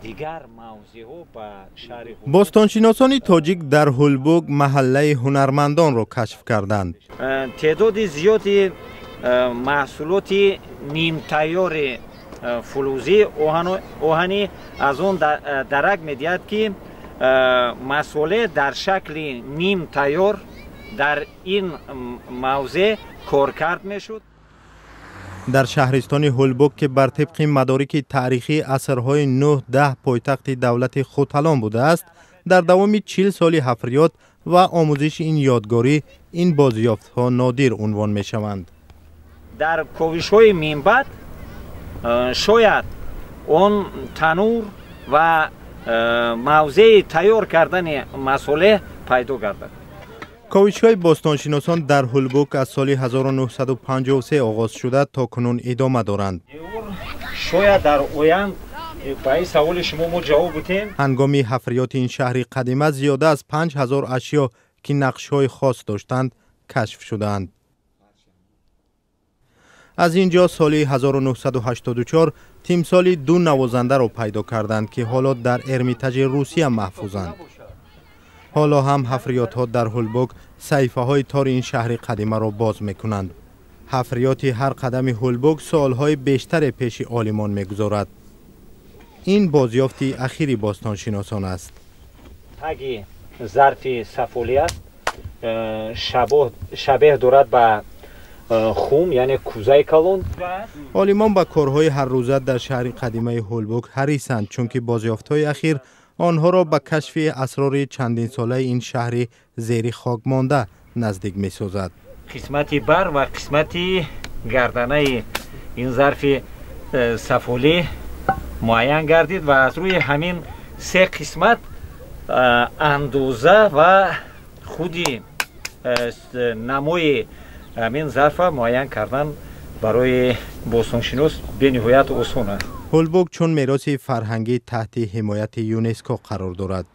Дигар мавзеъҳо ба шаҳри Бостоншиносони тоҷик дар Ҳулбук маҳаллаи ҳунармандонро кашф карданд. Теъдоди зиёди маҳсулоти нимтайёри фулузӣ, оҳанӣ аз он дарак медиҳад, ки масолеҳ дар шакли нимтайёр дар ин мавзеъ коркард мешуд. Дар шаҳристони Ҳулбук, ки бар тибқи мадорики таърихӣ асрҳои 9-10 пойтахти давлати Хуталон будааст, дар давоми 40 соли ҳафриёт ва омӯзиши ин ёдгорӣ ин бозёфтҳо нодир унвон мешаванд. Дар ковишҳои минбаъд шояд он танур ва мавзеи тайёр кардани масолеҳ пайдо гардад. Ковишҳои бостоншиносон дар Ҳулбук аз соли 1953 оғоз шуда, то кунун идома доранд. Шояд дар оянд ба ин саволи шумо мо ҷавоб бутем. Ҳангоми ҳафриёти ин шаҳри қадима зиёда аз 5000 ашё, ки нақшҳои хос доштанд, кашф шудаанд. Аз ин ҷо соли 1984 тимсоли ду навозандаро пайдо карданд, ки ҳоло дар Эрмитажи Русия маҳфузанд. Ҳоло ҳам ҳафриётҳо дар Ҳулбук саҳифаҳои тори ин шаҳри қадимаро боз мекунанд. Ҳафриёти ҳар қадами Ҳулбук суолҳои бештаре пеши олимон мегузорад. Ин бозёфти ахири бостоншиносон аст. Таги зарфи сафолӣ аст, шабеҳ дорад ба хум, яъне кӯзаи калон. Олимон ба корҳои ҳаррӯза дар шаҳри қадимаи Ҳулбук ҳарисанд, чунки бозёфтҳои ахир онҳоро ба кашфи асрори чандинсолаи ин шаҳри зери хок монда наздик месозад. Қисмати бар ва қисмати гарданаи ин зарфи сафолӣ муайян гардид ва аз рӯи ҳамин се қисмат андоза ва худи намои ҳамин зарфа муайян кардан барои бостоншинос бениҳоят осон аст. Ҳулбук чун мероси фарҳангӣ таҳти ҳимояти ЮНЕСКО қарор дорад.